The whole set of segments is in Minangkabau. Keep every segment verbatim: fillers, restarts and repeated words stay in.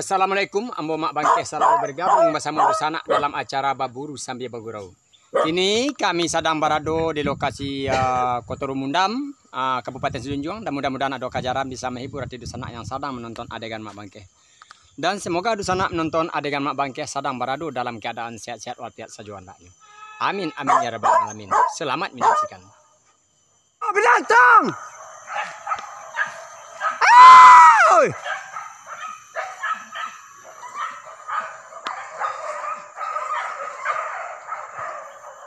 Assalamualaikum, ambo Mak Bangkeh salalu bergabung basamo dunsanak dalam acara Baburu Sambia Bagurau. Kini kami sadang barado di lokasi, ah, Koto Rumundam, ah, Kabupaten Sijunjuang, dan mudah-mudahan ado kajaran bisa menghibur hati dunsanak yang sadang menonton adegan Mak Bangkeh. Dan semoga dunsanak menonton adegan Mak Bangkeh sadang barado dalam keadaan sehat-sehat walafiat sajo andaknyo. Amin, amin, ya rabbal alamin. Selamat menyaksikan. Binatang! Oi!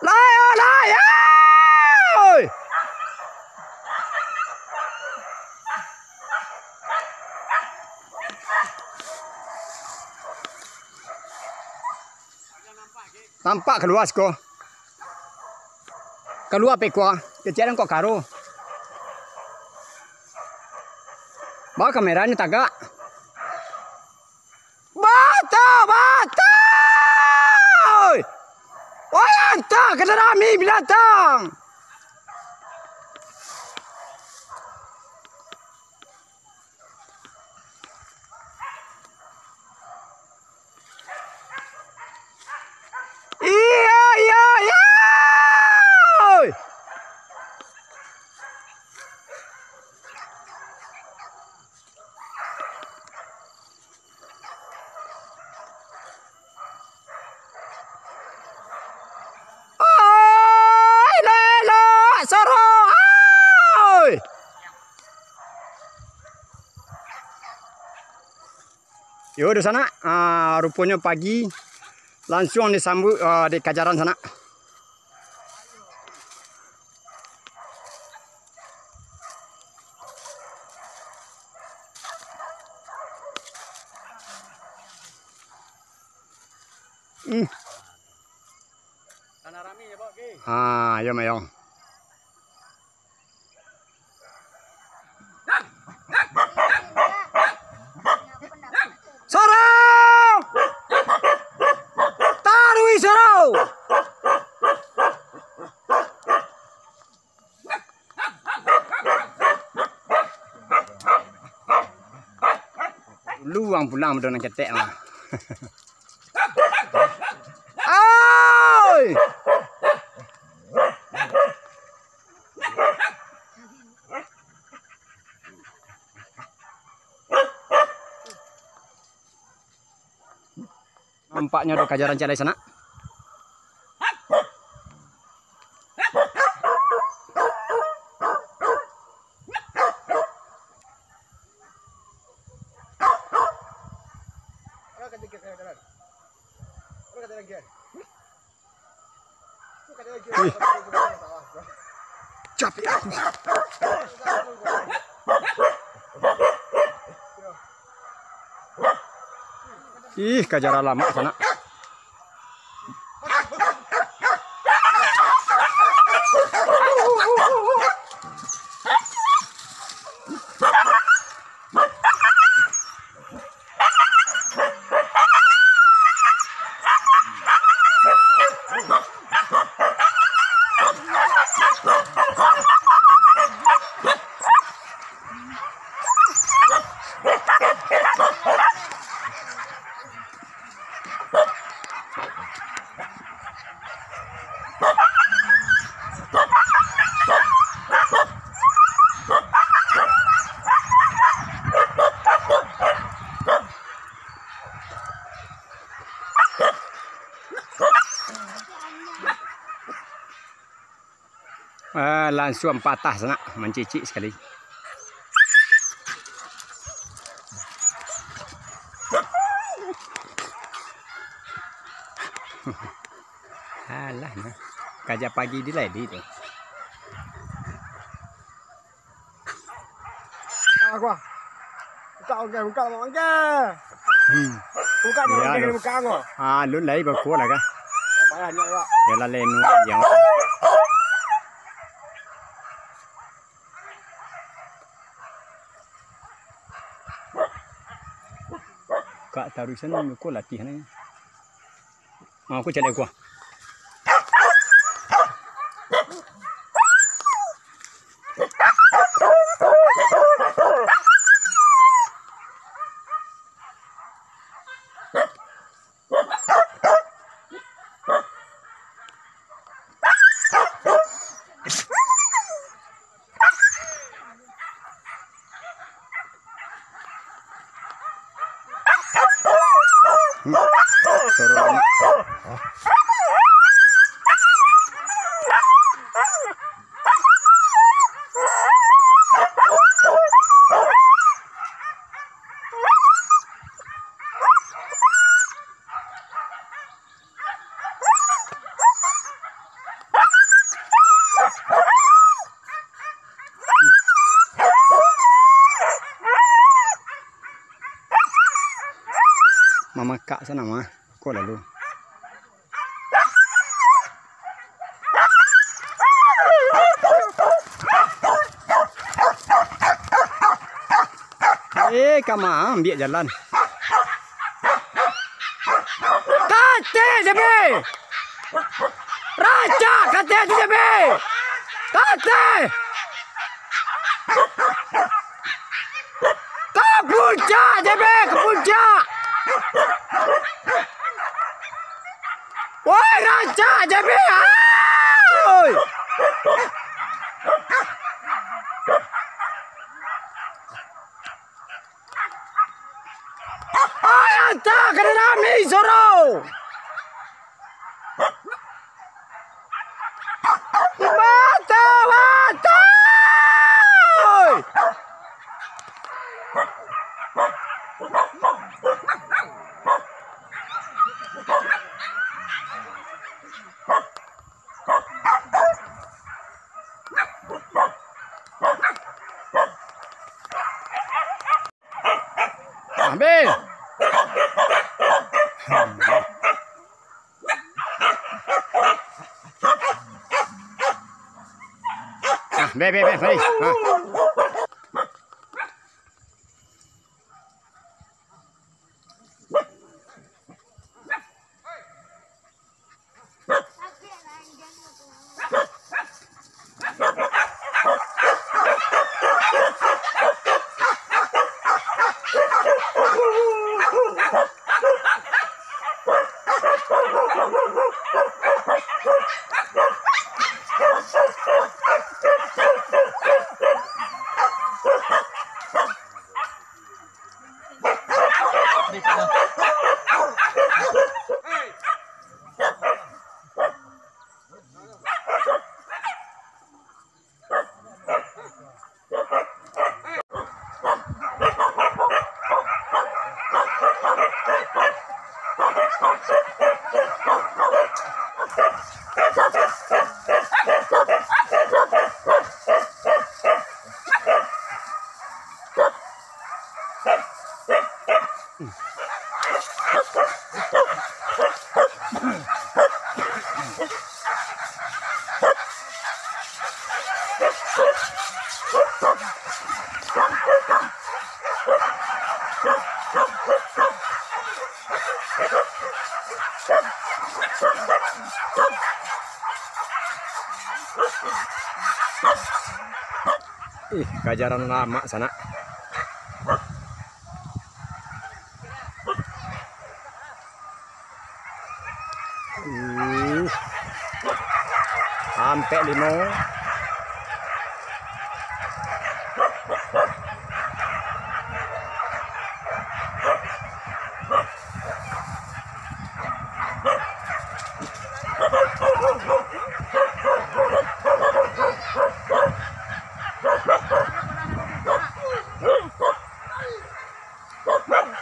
Lai, oi, lai, oi! Nampak kalua siko. Kalua pekua, kecek den kok karo. Ba kameranyo tagak. Bato, bato! Oi, anta ka darami binatang! Iyo, iyo, iyo! Oi, elok-elok, soro, oi! Yo, dunsanak, ah, ruponyo pagi lansuang disambuik, ah, dek kajaran sanak. Hmm. Ah, yo, mayong. Soro! Taruih soro! Luang pulang, ado nan ketek mah. Ai! Nampaknyo ado kajaran ciek lai sanak. Wih. Capek aku. Ih, kajaran lamak sanak. Ah, lansuang patah sanak, mancicik sakali. Alah, nah. Kajak pagi di lai di tu. Buka, buka. Buka, buka, buka, buka. Hmm. Buka, buka, buka, buka. Ah, lu lai bakua lah kah? Payah nyo, Wak. Ya lah, lenu aja. Kak tarusan ko latihan. Ah, aku cari aku. Makak sana mah. Ko lalu. Eh, kama ambiak jalan. Katek, J B! Rancak katek tu, J B! Katek! Ka puncak, J B, ka puncak! Woi, rancak, J B! Oi! Oi, anta ka dinami, Zoro! Batua, batua! Ambil. Ah, be, be, be, mari. Ah. Ih, kajaran lamak sanak. Uh. Ampek limo.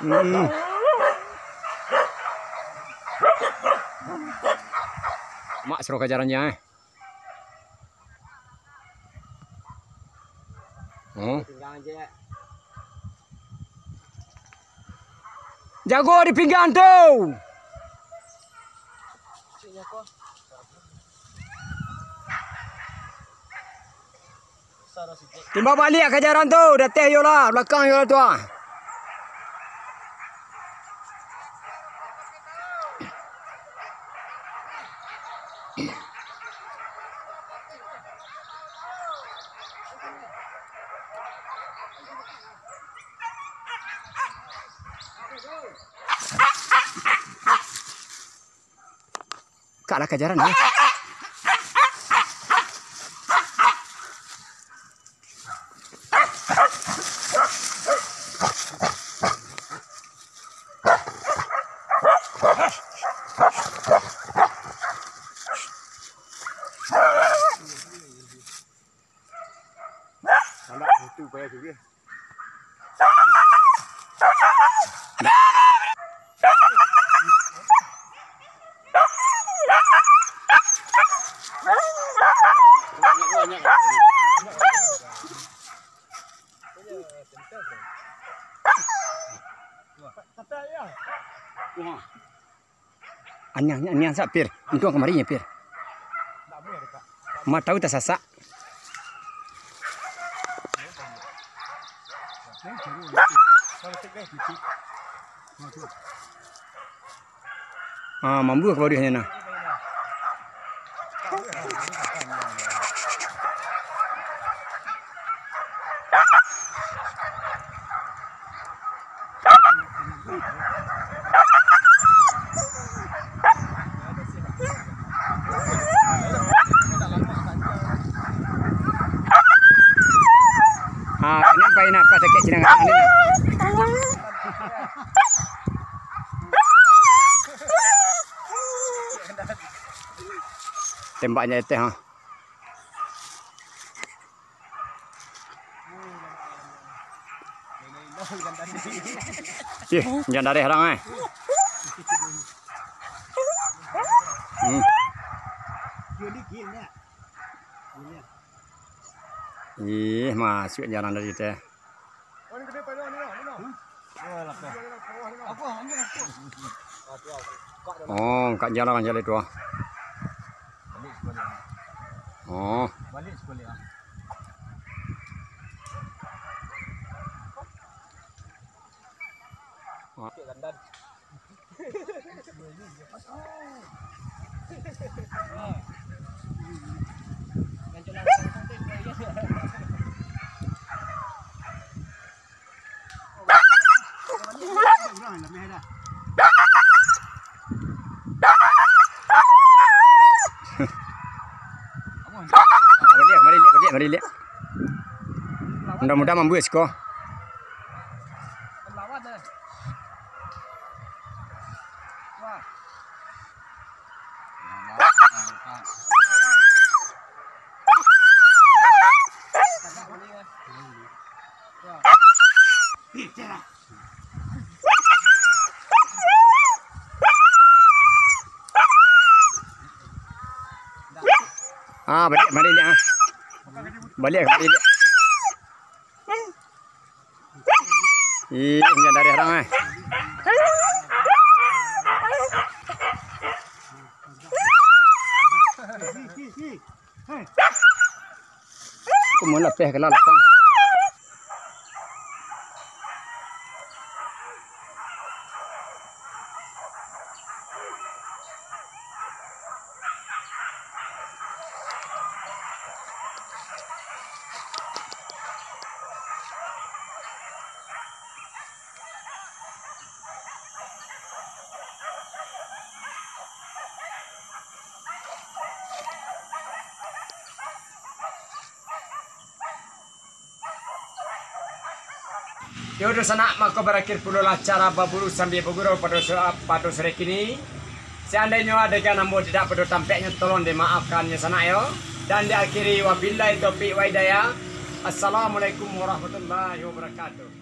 Hmm. Mak suruh kajarannya, eh. Hmm. Jago di pinggang tu. Timbang baliak kajaran tu, dateh yo lah, balakang yo lah tu ah. Kak lah kajaran, eh. Anak itu payah juga. Aniang, aniang sak, Pir. Untuang kamari nyo, Pir. Ma tau tasasak. Ah, mambuah ka baruahnyo nah. Ah, ini pain apa sakit sidang ni? Tembaknya eteh, ha. Ih, jan dareh orang, eh. Hmm. Ih, masuk jarang dari teh. Oh, angkat jalan, jalan tu, ah. Oh. Baliak, baliak, baliak, baliak. Mudah-mudahan mambuih siko. Ah, baliak, baliak, ah. Baliak, baliak. Ih, jan dareh orang, eh. Kumun lapeh kena lapang. Yo, dunsanak, mako barakhir pulolah acara baburu sambia bagurau pado so-, pado sore kini. Seandainyo adegan ambo tidak pado tampeknyo, tolong dimaafkan nyo sanak yo. Dan diakhiri, wabillahi taufik wa hidayah. Assalamualaikum warahmatullahi wabarakatuh.